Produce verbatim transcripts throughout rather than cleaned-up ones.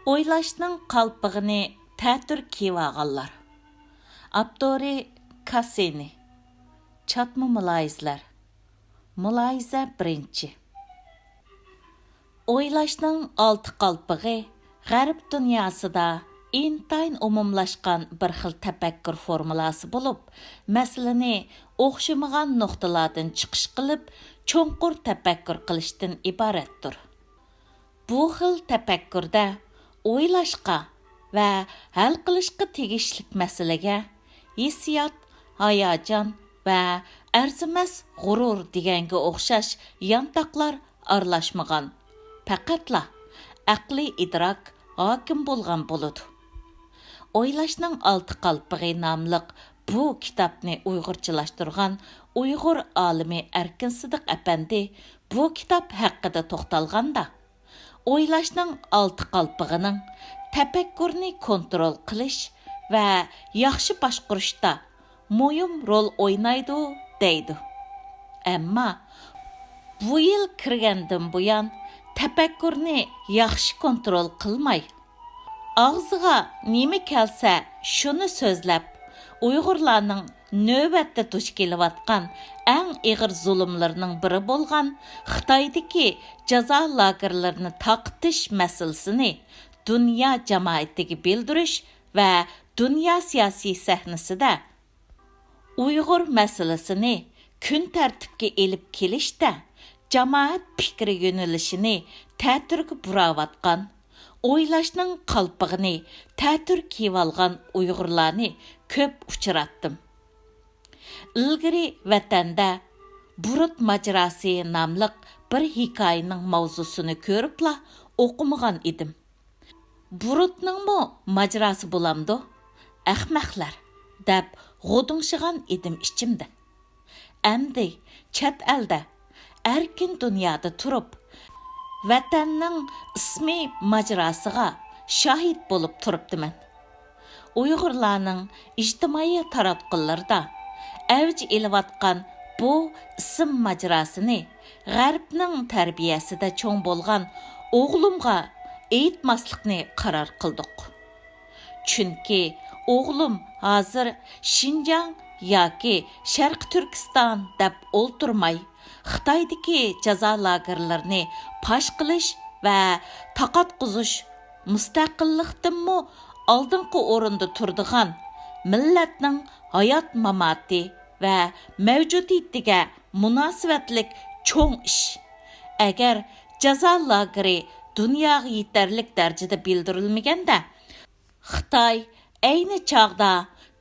ئويلاشنىڭ قالپىقىنى تەتۈر كىيىۋالغانلار. ئاپتورى: كاسسىنى. چاتما مۇلاھىزىلەر. مۇلاھىزە بىرىنچى. ئويلاشنىڭ ئالتە قالپىقى غەرب دۇنياسىدا ئىنتايىن ئومۇملاشقان بىر خىل تەپەككۇر فورمۇلاسى بولۇپ، مەسىلىنى ئوخشىمىغان نۇقتىلاردىن چىقىش قىلىپ، چوڭقۇر تەپەككۇر قىلىشتىن ئىبارەتتۇر. بۇ خىل تەپەككۇردە ئويلاشقا ۋە ھەل قىلىشقا تېگىشلىك مەسىلىگە ھېسسىيات، ھاياجان ۋە ئەرزىمەس غۇرۇر دېگەنگە ئوخشاش يانتاقلار ئارىلاشمىغان، پەقەتلا ئەقلىي ئىدراك ھاكىم بولغان بولىدۇ. ئويلاشنىڭ ئالتە قالپىقى ناملىق بۇ كىتابنى ئۇيغۇرچىلاشتۇرغان ئۇيغۇر ئالىمى ئەركىن سىدىق ئەپەندى بۇ كىتاب ھەققىدە توختالغاندا، ئويلاشنىڭ ئالتە قالپىقىنىڭ تەپەككۇرنى كونترول قىلىش ۋە ياخشى باشقۇرۇشتا مۇھىم رول ئوينايدۇ، دەيدۇ. ئەمما بۇ يىل كىرگەندىن بۇيان، تەپەككۇرنى ياخشى كونترول قىلماي، ئاغزىغا نېمە كەلسە، شۇنى سۆزلەپ، ئۇيغۇرلارنىڭ نۆۋەتتە دۇچ كېلىۋاتقان ئەڭ ئېغىر زۇلۇملىرىنىڭ بىرى بولغان خىتايدىكى جازا لاگېرلىرىنى تاقىتىش مەسىلىسىنى دۇنيا جامائىتىگە بىلدۈرۈش ۋە دۇنيا سىياسىي سەھنىسىدە ئۇيغۇر مەسىلىسىنى كۈن تەرتىپكە ئېلىپ كېلىشتە جامائەت پىكرى يۆنىلىشىنى تەتۈرگە بۇراۋاتقان، ئويلاشنىڭ قالپىقىنى تەتۈر كىيىۋالغان ئۇيغۇرلارنى كۆپ ئۇچراتتىم. ئىلگىرى ۋەتەندە بۇرۇت ماجىراسى ناملىق بىر ھېكايىنىڭ ماۋزۇسىنى كۆرۈپلا ئوقۇمىغان ئىدىم. بۇرۇتنىڭمۇ ماجىراسى بولامدۇ؟ ئەخمەقلەر، دەپ غودۇڭشىغان ئىدىم ئىچىمدە. ئەمدى چەت ئەلدە ئەركىن دۇنيادا تۇرۇپ، ۋەتەننىڭ ئىسمى ماجىراسىغا شاھىت بولۇپ تۇرۇپتىمەن. ئۇيغۇرلارنىڭ ئىجتىمائىي تاراتقۇلىرىدا ئەۋج ئېلىۋاتقان بۇ ئىسىم ماجىراسىنى غەربنىڭ تەربىيەسىدە چوڭ بولغان ئوغلۇمغا ئېيتماسلىقنى قارار قىلدۇق. چۈنكى ئوغلۇم ھازىر شىنجاڭ ياكى شەرقىي تۈركىستان دەپ ئولتۇرماي، خىتايدىكى جازا لاگېرلىرىنى پاش قىلىش ۋە تاقاتقۇزۇش مۇستەقىللىقتىنمۇ ئالدىنقى ئورۇندا تۇرىدىغان مىللەتنىڭ ھايات-ماماتى ۋە مەۋجۇدىيىتىگە مۇناسىۋەتلىك چوڭ ئىش. ئەگەر جازا لاگېرى دۇنياغا يېتەرلىك دەرىجىدە بىلدۈرۈلمىگەندە، خىتاي ئەينى چاغدا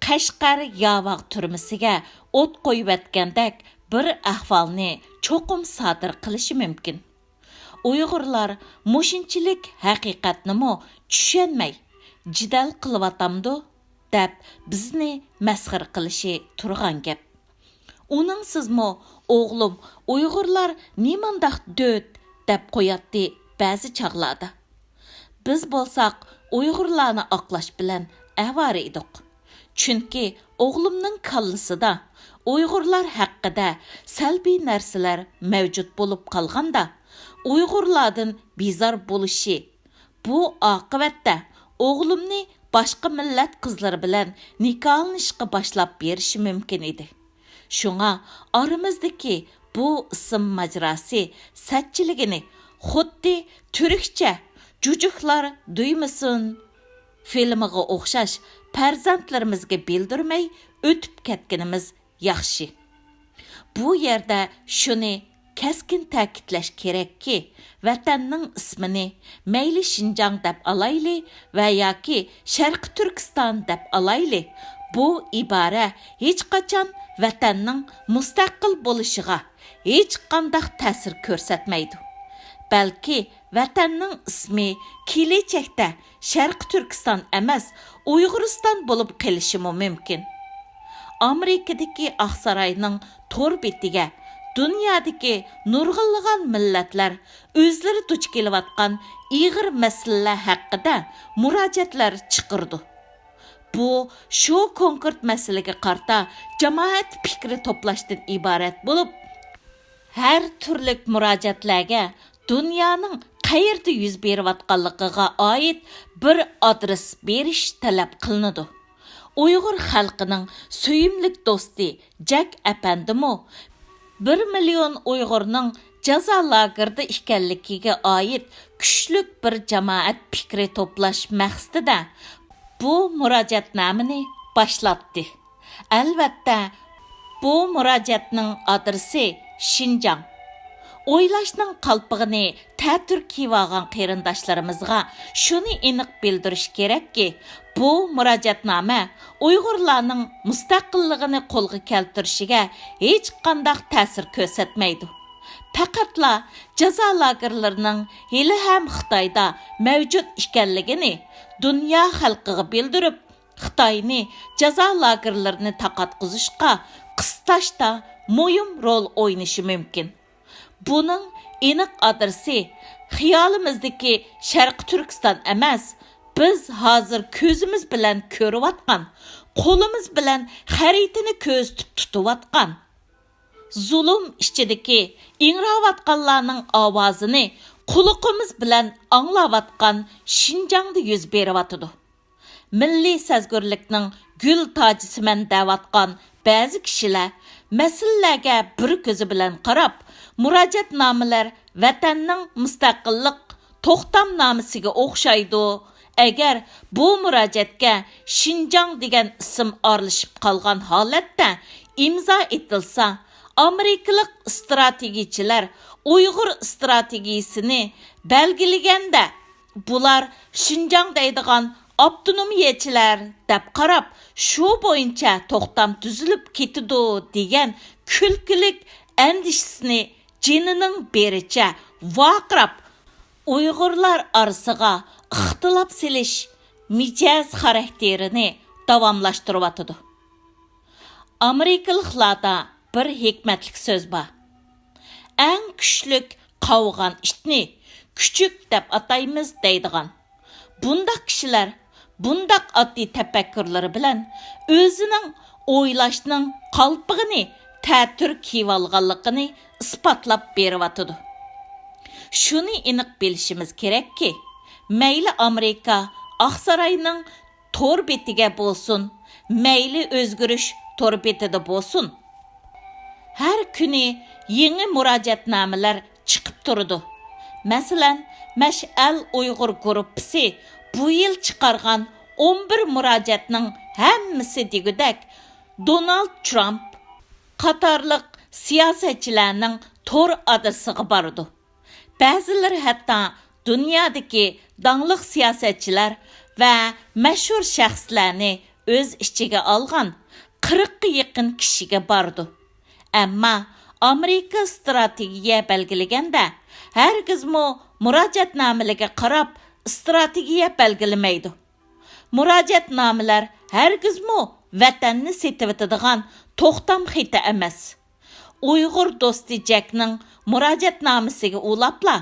قەشقەر ياۋاغ تۈرمىسىگە ئوت قويۇۋەتكەندەك بىر ئەھۋالنى چوقۇم سادىر قىلىشى مۇمكىن. ئۇيغۇرلار مۇشۇنچىلىك ھەقىقەتنىمۇ چۈشەنمەي، جېدەل قىلىۋاتامدۇ؟ دەپ بىزنى مەسخىرە قىلىشى تۇرغان گەپ. ئۇنىڭسىزمۇ ئوغلۇم «ئۇيغۇرلار نېمانداق دۆت؟» دەپ قوياتتى بەزى چاغلاردا. بىز بولساق ئۇيغۇرلارنى ئاقلاش بىلەن ئاۋارە ئىدۇق. چۈنكى ئوغلۇمنىڭ كاللىسىدا ئۇيغۇرلار ھەققىدە سەلبىي نەرسىلەر مەۋجۇت بولۇپ قالغاندا، ئۇيغۇرلاردىن بىزار بولۇشى، بۇ ئاقىۋەتتە ئوغلۇمنى باشقا مىللەت قىزلىرى بىلەن نىكاھلىنىشقا باشلاپ بېرىشى مۇمكىن ئىدى. شۇڭا ئارىمىزدىكى بۇ ئىسىم ماجىراسى سەتچىلىكىنى خۇددى تۈركچە «جۇجۇكلار دۇيمىسۇن» فىلىمىغا ئوخشاش پەرزەنتلىرىمىزگە بىلدۈرمەي ئۆتۈپ كەتكىنىمىز ياخشى. بۇ يەردە شۇنى كەسكىن تەكىتلەش كېرەككى، ۋەتەننىڭ ئىسمىنى مەيلى شىنجاڭ دەپ ئالايلى ۋە ياكى شەرقىي تۈركىستان دەپ ئالايلى، بۇ ئىبارە ھېچقاچان ۋەتەننىڭ مۇستەقىل بولۇشىغا ھېچقانداق تەسىر كۆرسەتمەيدۇ. بەلكى ۋەتەننىڭ ئىسمى كېلىچەكتە شەرقىي تۈركىستان ئەمەس، ئۇيغۇرىستان بولۇپ قېلىشىمۇ مۇمكىن. ئامېرىكىدىكى ئاقساراينىڭ تور بېتىگە دۇنيادىكى نۇرغۇنلىغان مىللەتلەر ئۆزلىرى دۇچ كېلىۋاتقان ئېغىر مەسىلىلەر ھەققىدە مۇراجىئەتلەر چىقىرىدۇ. بۇ شۇ كونكرېت مەسىلىگە قارىتا جامائەت پىكرى توپلاشتىن ئىبارەت بولۇپ، ھەر تۈرلۈك مۇراجىئەتلەرگە دۇنيانىڭ قەيەردە يۈز بېرىۋاتقانلىقىغا ئائىت بىر ئادرېس بېرىش تەلەپ قىلىنىدۇ. ئۇيغۇر خەلقىنىڭ سۆيۈملۈك دوستى جەك ئەپەندىمۇ بىر مىليون ئۇيغۇرنىڭ جازا لاگېرىدا ئىكەنلىكىگە ئائىت كۈچلۈك بىر جامائەت پىكرى توپلاش مەقسىتىدە بۇ مۇراجىئەتنامىنى باشلاتتى. ئەلۋەتتە، بۇ مۇراجىئەتنىڭ ئادرېسى شىنجاڭ. ئويلاشنىڭ قالپىقىنى تەتۈر كىيىۋالغان قېرىنداشلىرىمىزغا شۇنى ئېنىق بىلدۈرۈش كېرەككى، بۇ مۇراجىئەتنامە ئۇيغۇرلارنىڭ مۇستەقىللىقىنى قولغا كەلتۈرۈشىگە ھېچقانداق تەسىر كۆرسەتمەيدۇ. پەقەتلا جازا لاگېرلىرىنىڭ ھېلىھەم خىتايدا مەۋجۇت ئىكەنلىكىنى دۇنيا خەلقىگە بىلدۈرۈپ، خىتاينى جازا لاگېرلىرىنى تاقاتقۇزۇشقا قىستاشتا مۇھىم رول ئوينىشى مۇمكىن. بۇنىڭ ئېنىق ئادرېسى خىيالىمىزدىكى شەرقىي تۈركىستان ئەمەس، بىز ھازىر كۆزىمىز بىلەن كۆرۈۋاتقان، قولىمىز بىلەن خەرىتىنى كۆزىتىپ تۇتۇۋاتقان، زۇلۇم ئىچىدىكى ئىڭراۋاتقانلارنىڭ ئاۋازىنى قۇلىقىمىز بىلەن ئاڭلاۋاتقان شىنجاڭدا يۈز بېرىۋاتىدۇ. مىللىي سەزگۈرلۈكنىڭ گۈل تاجىسىمەن دەۋاتقان بەزى كىشىلەر مەسىلىلەرگە بىر كۆزى بىلەن قاراپ، مۇراجىئەتنامىلەر ۋەتەننىڭ مۇستەقىللىق توختامنامىسىگە ئوخشايدۇ. ئەگەر بۇ مۇراجىئەتكە شىنجاڭ دېگەن ئىسىم ئارىلىشىپ قالغان ھالەتتە ئىمزا ئېتىلسا، ئامېرىكىلىق ئىستراتېگىيىچىلەر ئۇيغۇر ئىستراتېگىيىسىنى بەلگىلىگەندە، بۇلار شىنجاڭ دەيدىغان ئاپتونومىيەچىلەر دەپ قاراپ، شۇ بويىچە توختام تۈزۈلۈپ كېتىدۇ دېگەن كۈلكىلىك ئەندىشىسىنى جېنىنىڭ بېرىچە ۋارقىراپ، ئۇيغۇرلار ئارىسىغا ئىختىلاپ سېلىش مىجەز خاراكتېرىنى داۋاملاشتۇرۇۋاتىدۇ. ئامېرىكىلىقلاردا بىر ھېكمەتلىك سۆز بار. «ئەڭ كۈچلۈك قاۋىغان ئىتنى كۈچۈك دەپ ئاتايمىز» دەيدىغان. بۇنداق كىشىلەر بۇنداق ئاددىي تەپەككۇرلىرى بىلەن ئۆزىنىڭ ئويلاشنىڭ قالپىقىنى تەتۈر كىيىۋالغانلىقىنى ئىسپاتلاپ بېرىۋاتىدۇ. شۇنى ئېنىق بىلىشىمىز كېرەككى، مەيلى ئامېرىكا ئاقساراينىڭ تور بېتىگە بولسۇن، مەيلى ئۆزگىرىش تور بېتىدە بولسۇن، ھەر كۈنى يېڭى مۇراجىئەتنامىلەر چىقىپ تۇرىدۇ. مەسىلەن، مەشئەل ئۇيغۇر گۇرۇپپىسى بۇ يىل چىقارغان ئون بىر مۇراجىئەتنىڭ ھەممىسى دېگۈدەك دونالد ترامپ قاتارلىق سىياسەتچىلەرنىڭ تور ئادرېسىغا بارىدۇ. بەزىلىرى ھەتتا دۇنيادىكى داڭلىق سىياسەتچىلەر ۋە مەشھۇر شەخسلەرنى ئۆز ئىچىگە ئالغان قىرىققا يېقىن كىشىگە بارىدۇ. ئەمما ئامېرىكا ئىستراتېگىيە بەلگىلىگەندە، ھەرگىزمۇ مۇراجىئەتنامىلەرگە قاراپ ئىستراتېگىيە بەلگىلىمەيدۇ. مۇراجىئەتنامىلەر ھەرگىزمۇ ۋەتەننى سېتىۋېتىدىغان توختام خېتى ئەمەس. ئۇيغۇر دوستى جەكنىڭ مۇراجىئەتنامىسىگە ئۇلاپلا،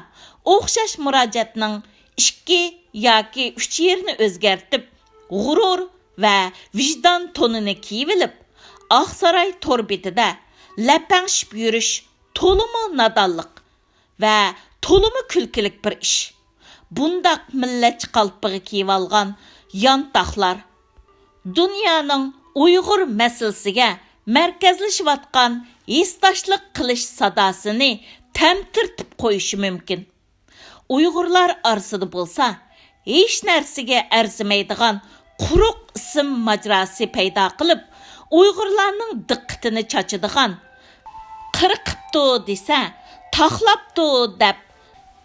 ئوخشاش مۇراجىئەتنىڭ ئىككى ياكى ئۈچ يېرىنى ئۆزگەرتىپ، غۇرۇر ۋە ۋىجدان تونىنى كىيىۋېلىپ، ئاقساراي تور بېتىدە لەپەڭشىپ يۈرۈش تولىمۇ نادانلىق ۋە تولىمۇ كۈلكىلىك بىر ئىش. بۇنداق مىللەتچى قالپىقى كىيىۋالغان يانتاقلار دۇنيانىڭ ئۇيغۇر مەسىلىسىگە مەركەزلىشىۋاتقان ھېسداشلىق قىلىش ساداسىنى تەمتىرىتىپ قويۇشى مۇمكىن. ئۇيغۇرلار ئارىسىدا بولسا ھېچ نەرسىگە ئەرزىمەيدىغان قۇرۇق ئىسىم ماجىراسى پەيدا قىلىپ، ئۇيغۇرلارنىڭ دىققىتىنى چاچىدىغان، قىرقىپتۇ دېسە، تاقلاپتۇ دەپ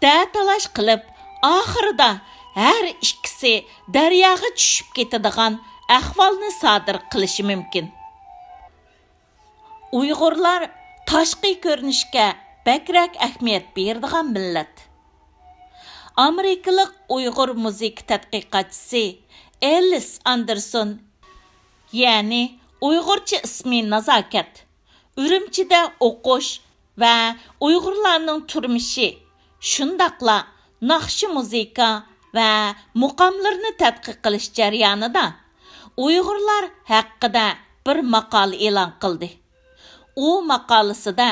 دەتالاش قىلىپ، ئاخىرىدا ھەر ئىككىسى دەرياغا چۈشۈپ كېتىدىغان ئەھۋالنى سادىر قىلىشى مۇمكىن. ئۇيغۇرلار تاشقى كۆرۈنۈشكە بەكرەك ئەھمىيەت بېرىدىغان مىللەت. ئامېرىكىلىق ئۇيغۇر مۇزىكا تەتقىقاتچىسى ئېلىس ئاندېرسون، يەنى ئۇيغۇرچە ئىسمى نازاكەت، ئۈرۈمچىدە ئوقۇش ۋە ئۇيغۇرلارنىڭ تۇرمۇشى، شۇنداقلا ناخشا، مۇزىكا ۋە مۇقاملىرىنى تەتقىق قىلىش جەريانىدا ئۇيغۇرلار ھەققىدە بىر ماقالە ئېلان قىلدى. ئۇ ماقالىسىدە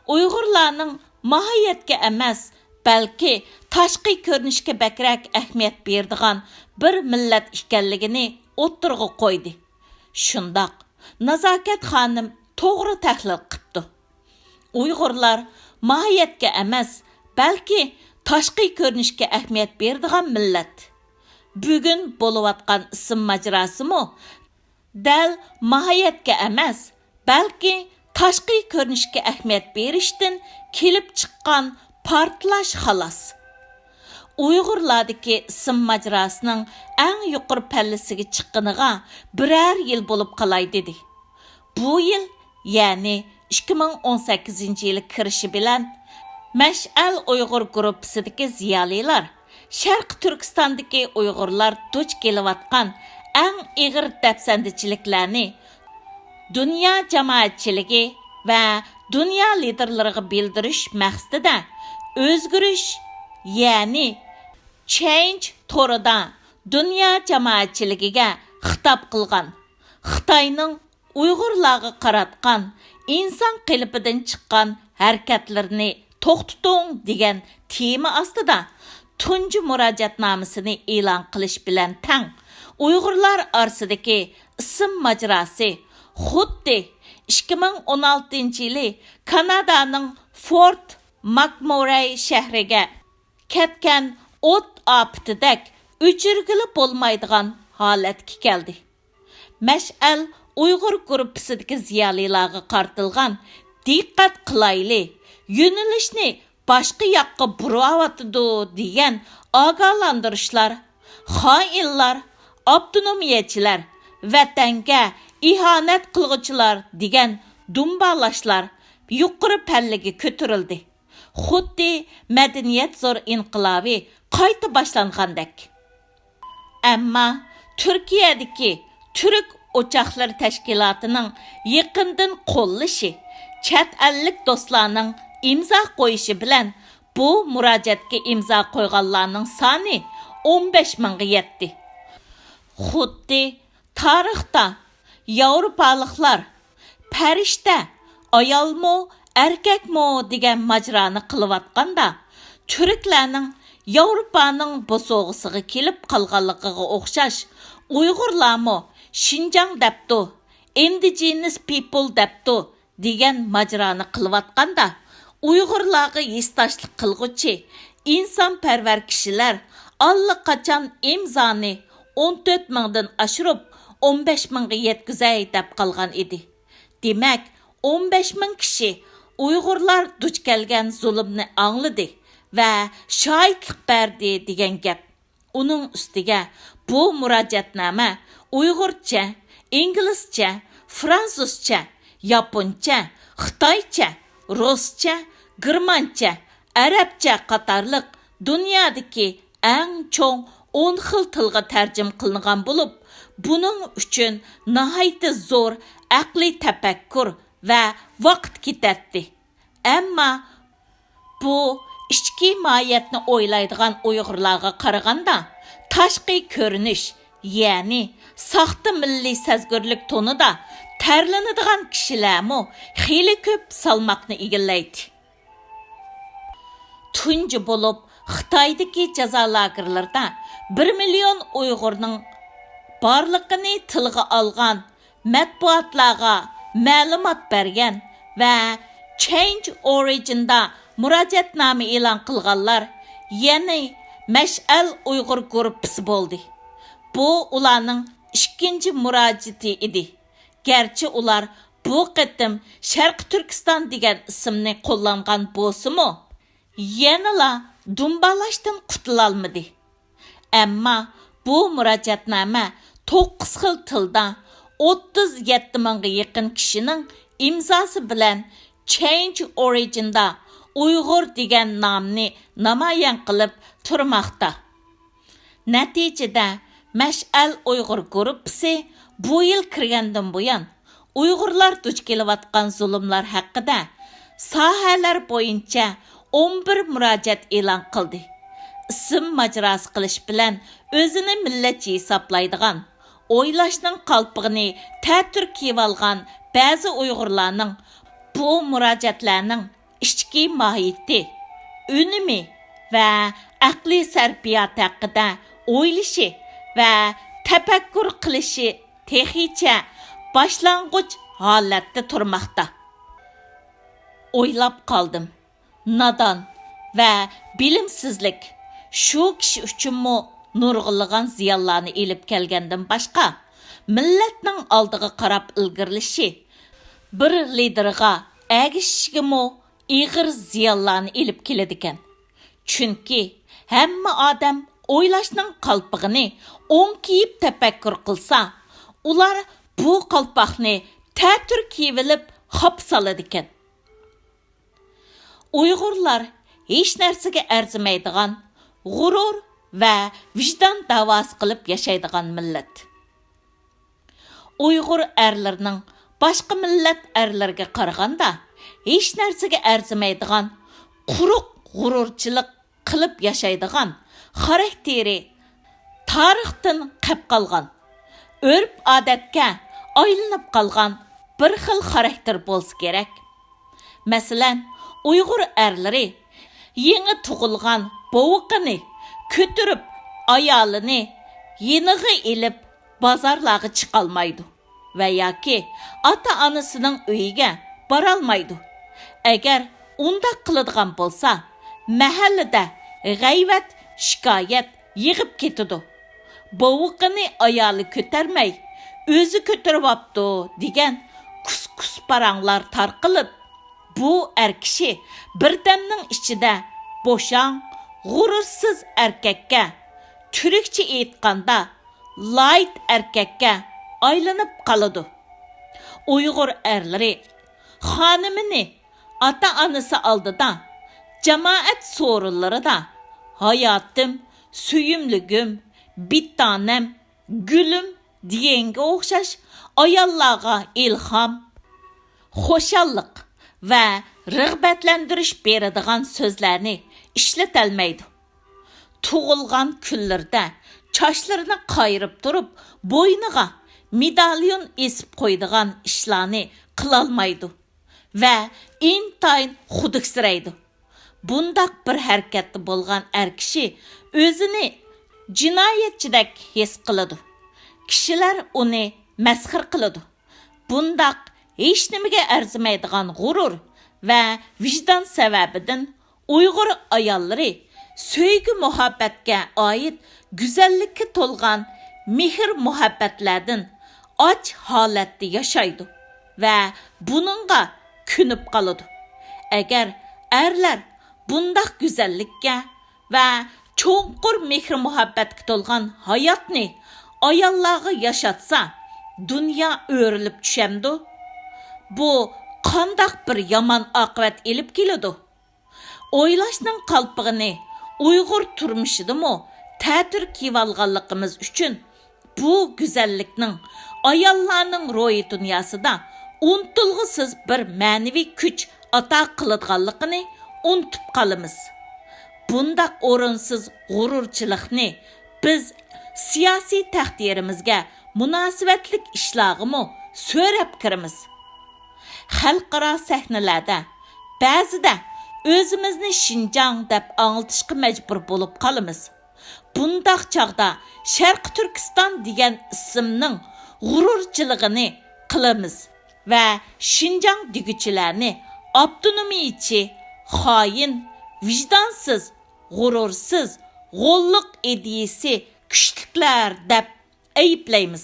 ئۇيغۇرلارنىڭ ماھىيەتكە ئەمەس، بەلكى تاشقى كۆرۈنۈشكە بەكرەك ئەھمىيەت بېرىدىغان بىر مىللەت ئىكەنلىكىنى ئوتتۇرىغا قويدى. شۇنداق، نازاكەت خانىم توغرا تەھلىل قىپتۇ. ئۇيغۇرلار ماھىيەتكە ئەمەس، بەلكى تاشقى كۆرۈنۈشكە ئەھمىيەت بېرىدىغان مىللەت. بۈگۈن بولۇۋاتقان ئىسىم ماجىراسىمۇ دەل ماھىيەتكە ئەمەس، بەلكى تاشقى كۆرۈنۈشكە ئەھمىيەت بېرىشتىن كېلىپ چىققان پارتلاش خالاس. ئۇيغۇرلاردىكى ئىسىم ماجىراسىنىڭ ئەڭ يۇقىرى پەللىسىگە چىققىنىغا بىرەر يىل بولۇپ قالاي دېدى. بۇ يىل، يەنى ئىككى مىڭ ئون سەككىزىنچى يىلى كىرىشى بىلەن، مەشئەل ئۇيغۇر گۇرۇپپىسىدىكى زىيالىيلار شەرقىي تۈركىستاندىكى ئۇيغۇرلار دۇچ كېلىۋاتقان ئەڭ ئېغىر دەپسەندىچىلىكلەرنى دۇنيا جامائەتچىلىكى ۋە دۇنيا لىدېرلىرىغا بىلدۈرۈش مەقسىتىدە ئۆزگىرىش، يەنى چېنج تورىدا دۇنيا جامائەتچىلىكىگە خىتاب قىلغان خىتاينىڭ ئۇيغۇرلارغا قاراتقان ئىنسان قېلىپىدىن چىققان ھەرىكەتلىرىنى توختىتىڭ دېگەن تېما ئاستىدا تۇنجى مۇراجىئەتنامىسىنى ئېلان قىلىش بىلەن تەڭ، ئۇيغۇرلار ئارىسىدىكى ئىسىم ماجىراسى خۇددى ئىككى مىڭ ئون ئالتىنچى يىلى كانادانىڭ فورت ماكمۇرەي شەھىرىگە كەتكەن ئوت ئاپىتىدەك ئۆچۈرگىلى بولمايدىغان ھالەتكە كەلدى. مەشئەل ئۇيغۇر گۇرۇپپىسىدىكى زىيالىيلارغا قارىتىلغان «دىققەت قىلايلى، يۆنىلىشنى باشقا ياققا بۇراۋاتىدۇ» دېگەن ئاگاھلاندۇرۇشلار، «خائىنلار، ئاپتونومىيەچىلەر، ۋەتەنگە ئىھانەت قىلغۇچىلار» دېگەن دۇمبالاشلار يۇقىرى پەللىگە كۆتۈرۈلدى. خۇددى مەدەنىيەت زور ئىنقىلابى قايتا باشلانغاندەك. ئەمما تۈركىيەدىكى تۈرك ئوچاقلىرى تەشكىلاتىنىڭ يېقىندىن قوللىشى، چەت ئەللىك دوستلارنىڭ ئىمزا قويۇشى بىلەن بۇ مۇراجىئەتكە ئىمزا قويغانلارنىڭ سانى ئون بەش مىڭغا يەتتى. خۇددى تارىختا ياۋروپالىقلار «پەرىشتە، ئايالمۇ، ئەركەكمۇ» دېگەن ماجىرانى قىلىۋاتقاندا، تۈركلەرنىڭ ياۋروپانىڭ بوسۇغىسىغا كېلىپ قالغانلىقىغا ئوخشاش، ئۇيغۇرلارمۇ «شىنجاڭ» دەپتۇ، «ئىندىجېنىس پىپل» دەپتۇ دېگەن ماجىرانى قىلىۋاتقاندا، ئۇيغۇرلارغا ھېسداشلىق قىلغۇچى ئىنسانپەرۋەر كىشىلەر ئاللىقاچان ئىمزانى ئون تۆت مىڭدىن ئاشۇرۇپ، ئون بەش مىڭغا يەتكۈزەي دەپ قالغان ئىدى. دېمەك، ئون بەش مىڭ كىشى ئۇيغۇرلار دۇچ كەلگەن زۇلۇمنى ئاڭلىدى ۋە شاھىتلىق بەردى دېگەن گەپ. ئۇنىڭ ئۈستىگە بۇ مۇراجىئەتنامە ئۇيغۇرچە، ئىنگلىزچە، فرانسۇزچە، ياپونچە، خىتايچە، رۇسچە، گېرمانچە، ئەرەبچە قاتارلىق دۇنيادىكى ئەڭ چوڭ ئون خىل تىلغا تەرجىمە قىلىنغان بولۇپ، بۇنىڭ ئۈچۈن ناھايىتى زور ئەقلىي تەپەككۇر ۋە ۋاقىت كېتەتتى. ئەمما بۇ ئىچكى ماھىيەتنى ئويلايدىغان ئۇيغۇرلارغا قارىغاندا، تاشقى كۆرۈنۈش، يەنى ساختا مىللىي سەزگۈرلۈك تونىدا تەرلىنىدىغان كىشىلەرمۇ خېلى كۆپ سالماقنى ئىگىلەيدۇ. تۇنجى بولۇپ خىتايدىكى جازا لاگېرلىرىدا بىر مىليون ئۇيغۇرنىڭ بارلىقىنى تىلغا ئالغان، مەتبۇئاتلارغا مەلۇمات بەرگەن ۋە چېنج ئورىجىندا مۇراجىئەتنامە ئېلان قىلغانلار يەنى مەشئەل ئۇيغۇر گۇرۇپپىسى بولدى. بۇ ئۇلارنىڭ ئىككىنچى مۇراجىئىتى ئىدى. گەرچە ئۇلار بۇ قېتىم شەرقىي تۈركىستان دېگەن ئىسىمنى قوللانغان بولسىمۇ، يەنىلا دۇمبالاشتىن قۇتۇلالمىدى. ئەمما بۇ مۇراجىئەتنامە توققۇز خىل تىلدا ئوتتۇز يەتتە مىڭغا يېقىن كىشىنىڭ ئىمزاسى بىلەن چېنج ئورىجىندا ئۇيغۇر دېگەن نامنى نامايان قىلىپ تۇرماقتا. نەتىجىدە، مەشئەل ئۇيغۇر گۇرۇپپىسى بۇ يىل كىرگەندىن بۇيان، ئۇيغۇرلار دۇچ كېلىۋاتقان زۇلۇملار ھەققىدە ساھەلەر بويىچە ئون بىر مۇراجىئەت ئېلان قىلدى. ئىسىم ماجىراسى قىلىش بىلەن ئۆزىنى مىللەتچى ھېسابلايدىغان، ئويلاشنىڭ قالپىقىنى تەتۈر كىيىۋالغان بەزى ئۇيغۇرلارنىڭ بۇ مۇراجىئەتلەرنىڭ ئىچكى ماھىيىتى، ئۈنۈمى، ۋە ئەقلىي سەرپىياتى ھەققىدە ئويلىشى ۋە تەپەككۇر قىلىشى تېخىچە باشلانغۇچ ھالەتتە تۇرماقتا. ئويلاپ قالدىم، نادان ۋە بىلىمسىزلىك شۇ كىشى ئۈچۈنمۇ نۇرغۇنلىغان زىيانلارنى ئېلىپ كەلگەندىن باشقا، مىللەتنىڭ ئالدىغا قاراپ ئىلگىرىلىشى، بىر لىدېرغا ئەگىشىشىگىمۇ ئېغىر زىيانلارنى ئېلىپ كېلىدىكەن. چۈنكى ھەممە ئادەم ئويلاشنىڭ قالپىقىنى ئوڭ كىيىپ تەپەككۇر قىلسا، ئۇلار بۇ قالپاقنى تەتۈر كىيىۋېلىپ خاپا سالىدىكەن. ئۇيغۇرلار ھېچ نەرسىگە ئەرزىمەيدىغان، غۇرۇر ۋە ۋىجدان داۋاسى قىلىپ ياشايدىغان مىللەت. ئۇيغۇر ئەرلىرىنىڭ باشقا مىللەت ئەرلىرىگە قارىغاندا ھېچ نەرسىگە ئەرزىمەيدىغان، قۇرۇق غۇرۇرچىلىق قىلىپ ياشايدىغان، خاراكتېرى تارىختىن قېپ قالغان، ئۆرپ-ئادەتكە ئايلىنىپ قالغان بىر خىل خاراكتېر بولسا كېرەك. مەسىلەن، ئۇيغۇر ئەرلىرى يېڭى تۇغۇلغان بوۋىقىنى كۆتۈرۈپ، ئايالىنى يېنىغا ئېلىپ، بازارلارغا چىقالمايدۇ ۋە ياكى ئاتا-ئانىسىنىڭ ئۆيىگە بارالمايدۇ. ئەگەر ئۇنداق قىلىدىغان بولسا، مەھەللىدە غەيۋەت، شىكايەت يىغىپ كېتىدۇ. بوۋىقىنى ئايالى كۆتەرمەي، ئۆزى كۆتۈرۈۋاپتۇ دېگەن كۇس-كۇس پاراڭلار تارقىلىپ، بۇ ئەر كىشى بىردەمنىڭ ئىچىدە بوشاڭ، غۇرۇرسىز ئەركەككە، تۈركچە ئېيتقاندا، لايت ئەركەككە ئايلىنىپ قالىدۇ. ئۇيغۇر ئەرلىرى خانىمىنى ئاتا-ئانىسى ئالدىدا، جامائەت سورۇنلىرىدا «ھاياتىم، سۆيۈملۈكۈم، بىتتانەم، گۈلۈم» دېگەنگە ئوخشاش ئاياللارغا ئىلھام، خۇشاللىق ۋە رىغبەتلەندۈرۈش بېرىدىغان سۆزلەرنى ئىشلىتەلمەيدۇ. تۇغۇلغان كۈنلىرىدە چاچلىرىنى قايرىپ تۇرۇپ، بوينىغا مېداليون ئېسىپ قويىدىغان ئىشلارنى قىلالمايدۇ ۋە ئىنتايىن خۇدۈكسىرەيدۇ. بۇنداق بىر ھەرىكەتتە بولغان ئەر كىشى ئۆزىنى جىنايەتچىدەك ھېس قىلىدۇ. كىشىلەر ئۇنى مەسخىرە قىلىدۇ. بۇنداق ھېچنېمىگە ئەرزىمەيدىغان غۇرۇر ۋە ۋىجدان سەۋەبىدىن ئۇيغۇر ئاياللىرى سۆيگۈ-مۇھەببەتكە ئائىت گۈزەللىككە تولغان مېھىر-مۇھەببەتلەردىن ئاچ ھالەتتە ياشايدۇ ۋە بۇنىڭغا كۆنۈپ قالىدۇ. ئەگەر ئەرلەر بۇنداق گۈزەللىككە ۋە چوڭقۇر مېھىر-مۇھەببەتكە تولغان ھاياتنى ئاياللارغا ياشاتسا، دۇنيا ئۆرۈلۈپ چۈشەمدۇ؟ بۇ قانداق بىر يامان ئاقىۋەت ئېلىپ كېلىدۇ؟ ئويلاشنىڭ قالپىقىنى ئۇيغۇر تۇرمۇشىدىمۇ تەتۈر كىيىۋالغانلىقىمىز ئۈچۈن، بۇ گۈزەللىكنىڭ ئاياللارنىڭ روھىي دۇنياسىدا ئۇنتۇلغۇسىز بىر مەنىۋى كۈچ ئاتا قىلىدىغانلىقىنى ئۇنتۇپ قالىمىز. بۇنداق ئورۇنسىز غۇرۇرچىلىقنى بىز سىياسىي تەقدىرىمىزگە مۇناسىۋەتلىك ئىشلارغىمۇ سۆرەپ كىرىمىز. خەلقئارا سەھنىلەردە بەزىدە ئۆزىمىزنى شىنجاڭ دەپ ئاڭلىتىشقا مەجبۇر بولۇپ قالىمىز. بۇنداق چاغدا شەرقىي تۈركىستان دېگەن ئىسىمنىڭ غۇرۇرچىلىقىنى قىلىمىز ۋە شىنجاڭ دېگۈچىلەرنى ئاپتونومىيىچى، خائىن، ۋىجدانسىز، غۇرۇرسىز، غوللۇق ئىدىيىسى كۈچلۈكلەر دەپ ئەيىبلەيمىز.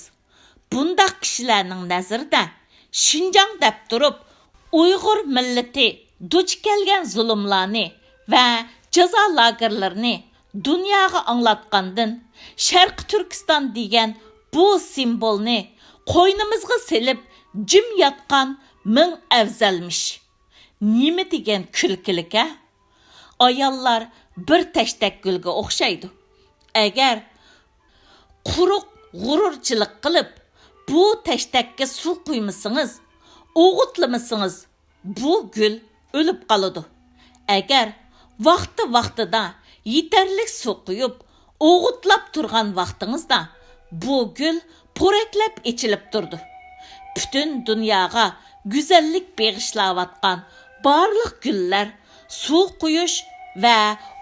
بۇنداق كىشىلەرنىڭ نەزىرىدە شىنجاڭ دەپ تۇرۇپ، ئۇيغۇر مىللىتى دۇچ كەلگەن زۇلۇملارنى ۋە جازا لاگېرلىرىنى دۇنياغا ئاڭلاتقاندىن، شەرقىي تۈركىستان دېگەن بۇ سىمۋولنى قوينىمىزغا سېلىپ جىم ياتقان مىڭ ئەۋزەلمىش. نېمە دېگەن كۈلكىلىك-ھە؟ ئاياللار بىر تەشتەك گۈلگە ئوخشايدۇ. ئەگەر قۇرۇق غۇرۇرچىلىق قىلىپ، بۇ تەشتەككە سۇ قۇيمىسىڭىز، ئوغۇتلىمىسىڭىز، بۇ گۈل ئۆلۈپ قالىدۇ. ئەگەر ۋاقتى-ۋاقتىدا يېتەرلىك سۇ قۇيۇپ، ئوغۇتلاپ تۇرغان ۋاقتىڭىزدا، بۇ گۈل پورەكلەپ ئېچىلىپ تۇرىدۇ. پۈتۈن دۇنياغا گۈزەللىك بېغىشلاۋاتقان بارلىق گۈللەر سۇ قۇيۇش، ۋە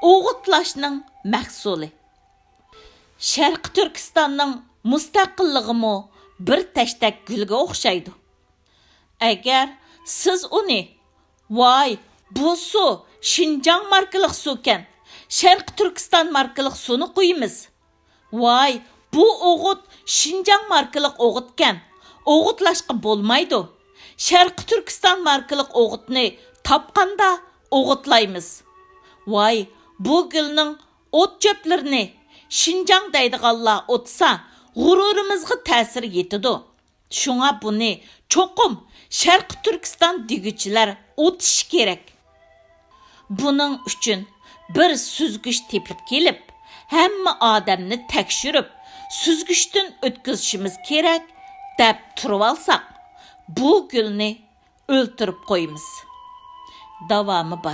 ئوغۇتلاشنىڭ مەھسۇلى. شەرقىي تۈركىستاننىڭ مۇستەقىللىقىمۇ بىر تەشتەك گۈلگە ئوخشايدۇ. ئەگەر سىز ئۇنى، «ۋاي، بۇ سۇ شىنجاڭ ماركىلىق سۇكەن، شەرقىي تۈركىستان ماركىلىق سۇنى قۇيىمىز. ۋاي، بۇ ئوغۇت شىنجاڭ ماركىلىق ئوغۇتكەن، ئوغۇتلاشقا بولمايدۇ. شەرقىي تۈركىستان ماركىلىق ئوغۇتنى تاپقاندا ئوغۇتلايمىز. ۋاي، بۇ گۈلنىڭ ئوت-چۆپلىرىنى شىنجاڭ دەيدىغانلار ئوتسا، غۇرۇرىمىزغا تەسىر يېتىدۇ. شۇڭا بۇنى چوقۇم شەرقىي تۈركىستان دېگۈچىلەر ئوتۇشى كېرەك. بۇنىڭ ئۈچۈن بىر سۈزگۈچ تېپىپ كېلىپ، ھەممە ئادەمنى تەكشۈرۈپ، سۈزگۈچتىن ئۆتكۈزۈشىمىز كېرەك» دەپ تۇرۇۋالساق، بۇ گۈلنى ئۆلتۈرۈپ قويىمىز. داۋامى بار.